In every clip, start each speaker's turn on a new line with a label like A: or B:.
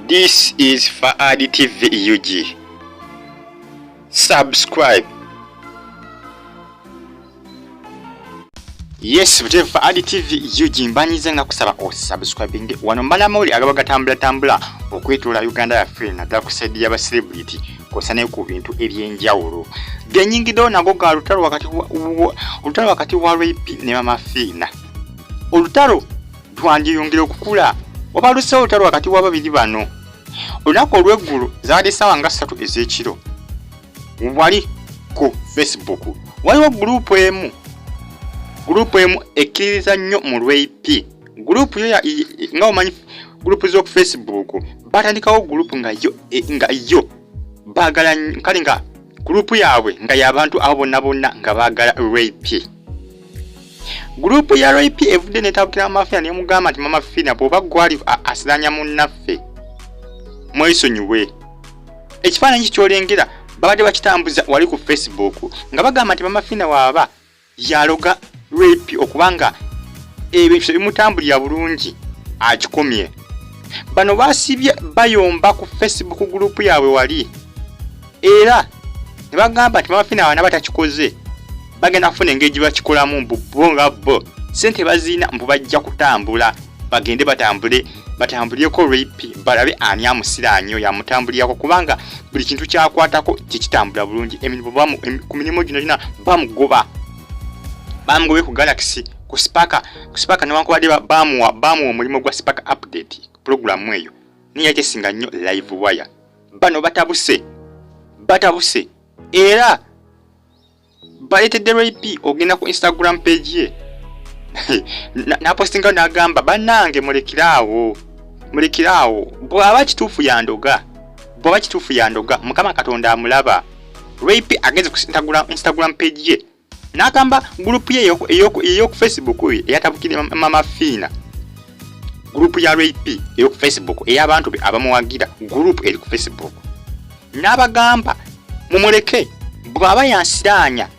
A: This is Faad TV UG. Subscribe. Yes, bute Faad TV UG mbanyiza nga kusaba o subscribing. Wano mbala mawuli agaba gatambula tambula okwetoola Uganda yaffe naddala ku side y'aba celebrity kwosa ne ku bintu eby'enjawulo. Genyingiddewo nago ga lutalo wakati olutalo wakati wa Rape ne Mama Fiina. Olutalo twandiyongera okukula wabalusewo olutalo wakati w'ababiri bano olunaku olw'eggulo zaali essaawa nga ssatu ez'ekiro wali ku facebook waliwo gurupu emu gurupu emu ekkiririza nnyo mu lwap gurupu yo nga omanyi gurupu z'oku facebook batandikawo gurupu nga yo e, nga yo baagala kale nga gurupu yaabwe nga y'abantu abo bonna bonna nga baagala rape Gurupu ya RIP evudde netabukira Mama Fina nemugamba nti Mama Fina bw'oba gwali asiranya munnaffe mwesonyiwe. Ekifaananyi kyolengera babadde bakitambuza wali ku Facebook nga bagamba nti Mama Fina waaba yaloga RIP okuba nga ebintu tebimutambulira bulungi akikomye. Bano basibye bayomba ku Facebook gurupu yaabwe wali era ne bagamba nti Mama Fina wanaba takikoze bagenda kufuna engeri gye bakikolamu mbu bo nga bo sente baziina mbu bajja kutambula bagende batambule batambulireko rape balabe ani amusiraanyi oyo amutambulirako kubanga buli kintu kyakwatako tekitambula bulungi emirimu ku mirimu gino gyona bamugoba bamugobe ku galaxy ku sparka ku sparka newankubadde bamuwa bamuwa omulimu gwa sparka update pulogulamu eyo naye yakyesinga nnyo live wire bano batabuse batabuse era baleetedde Ray ogenda ku Instagram page ye napostingayo n'agamba bannange mulekere awo mulekere awo bw'aba kituufu yandoga bw'aba kituufu yandoga mukama katonda amulaba Ray P agenze ku Instagram, Instagram page ye n'agamba gurupu ye ey'oku Facebook eyatabukire mama Fiina gurupu ya Ray P ey'oku Facebook ey'abantu be abamuwagira gurupu eri ku Facebook n'abagamba mumuleke bw'aba yansiraanya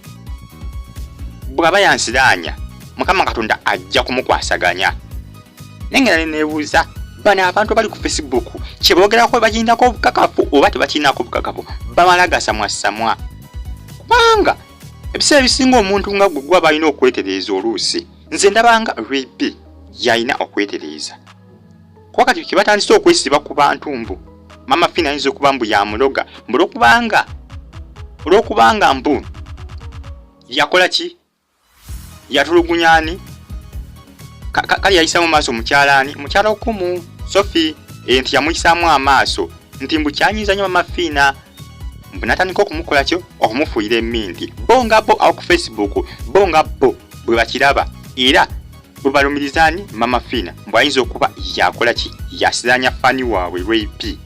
A: bw'aba yansiraanya mukama katonda ajja kumukwasaganya naye nga neneebuuza bano abantu abali ku facebook kyeboogerako bakirinako obukakafu oba tebakirinako obukakafu bamala gasamwasamwa kubanga ebiseera ebisinga omuntu nga gwe gwaba alina okwetereeza oluusi nze ndabanga rp yalina okwetereeza kuba kati kyebatandise okwesiba ku bantu mbu mama fina ayinza okuba mbu yamuloga mbu olwokubanga olwokubanga mbu yakola ki yatulugunya ani kale yayisamu maaso mukyala ani mukyala okumu sofi eh, nti yamuyisaamu amaaso nti mbu kyanyiiza nyo mama fiina mbu natandika okumukola kyo okumufuuyira emindi bo nga bo awo ku facebook bo nga bo bwe bakiraba era bwebalumiriza ani mama Fina mbu ayinza okuba yakola ki yasiranya fani waabwe Ray P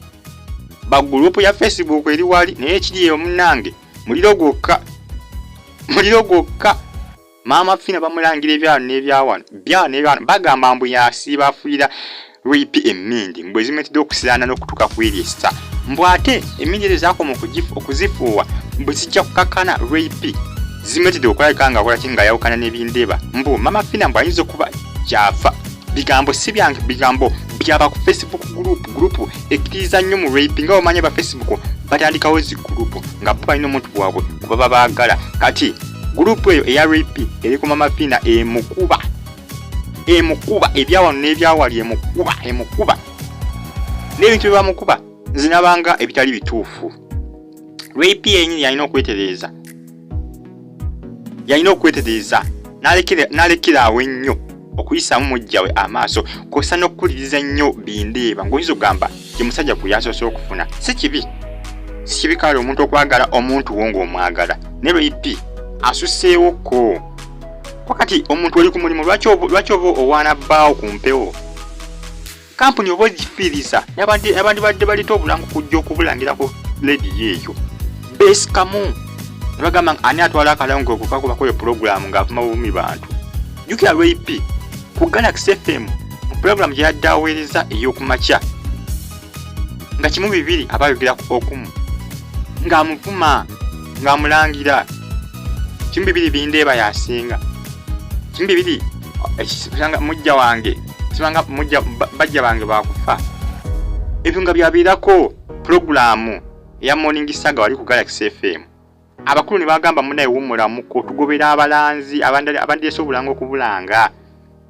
A: ba gurupu ya Facebook eri wali naye ekiri eyo munnange muliro gwokka muliro gwokka maama Fina bamulangira ebyalo n'ebyawano byalo n'ebyawano bagamba mbu yasiiba afuuyira Ray P emmindi mbu ezimetedde okusiraana n'okutuuka ku eri essa mbu ate emmindi ezo zakoma okuzifuuwa mbu zijja kukakkana Ray P zimetedde okulabika nga akola ki ng'ayawukana n'ebindeeba mbu mama Fina mbu ayinza okuba kyafa bigambo si byange bigambo byaba ku Facebook group group ekkiriza nnyo mu Ray P nga omanyi aba Facebook batandikawo zi group nga bo balina omuntu waabwe kuba babaagala kati group eyo eya Ray P eri ku mama Fina emukuba emukuba ebyawano n'ebyawali emukuba emukuba n'ebintu bye bamukuba nzinabanga ebitali bituufu rape yenyini yalina okwetereeza yalina okwetereeza n'alekera awo ennyo okuyisaamu mujja we amaaso kwosa n'okukuliriza ennyo bindeeba ng'oyinza okugamba ye musajja gwe yasoose okufuna si kibi si kibi kale omuntu okwagala omuntu wo ng'omwagala ne rape asuseewokko Wakati omuntu oli ku mulimu lwaki oba owaana bbaawo ku mpewo? Kampuni oba ogifiiriza n'abandibadde baleeta obulango kujja okubulangira ku leediyo eyo beesikamu ne bagamba ani atwala akalango ako kakubakoyo pulogulaamu ng'avuma bubumi bantu. Jjukira Ray P ku Galaxy FM mu pulogulaamu gye yadde aweereza ey'okumakya nga kimu bibiri aba ayogera ku okumu ng'amuvuma ng'amulangira kimu bibiri bindeeba yasinga kimu bibiri mujja wange sibanga mujja bajja bange bakufa Ebyo nga byabeerako pulogulaamu eya Morning Saga wali ku Galaxy FM. Abakulu ne bagamba munaye wummulamuko, tugobera abalanzi abandireese obulanga okubulanga,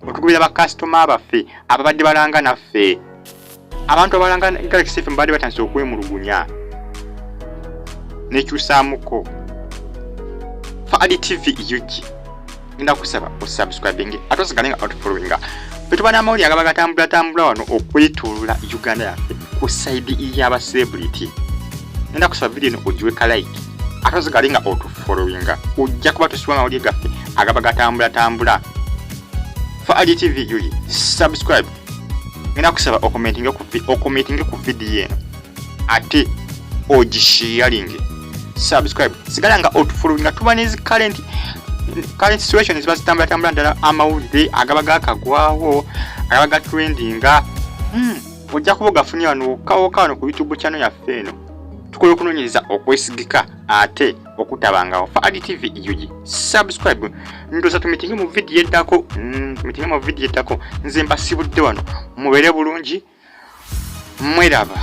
A: otugobera bakasitoma baffe ababadde balanga naffe. Abantu abalanga Galaxy FM babadde batandise okwemulugunya. Nekyusaamuko. Faadi TV UG. Ngenda kusaba osubscribinge ate osigale nga otufollowinga. Ffe tuba n'amawulire agaba gatambulatambula wano okwetoolola Uganda yaffe ku sayidi y'aba celebrity. Ngenda kusaba vidiyo eno ogiwe ka like ate osigale nga otufollowinga, ojja kuba tusiba amawulire gaffe agaba gatambulatambula. Faadi TV UG, subscribe. Ngenda kusaba okomentinge ku vidiyo eno ate ogisharinge. Subscribe, sigala nga otufollowinga, tuba nezi current situation ziba zitambulatambula, ddala amawulire agaba gakagwawo, agaba gatrendinga. Ojja kuba ogafunye wano wokka wokka wano ku YouTube channel yaffe eno. Tukola okunoonyereza okwesigika ate okutabangawo. Faadi TV UG, subscribe. Ndowooza tumitinge mu vidiyo eddako. Tumitinge mu vidiyo eddako. Nze mbasibudde wano, mubeere bulungi, mweraba.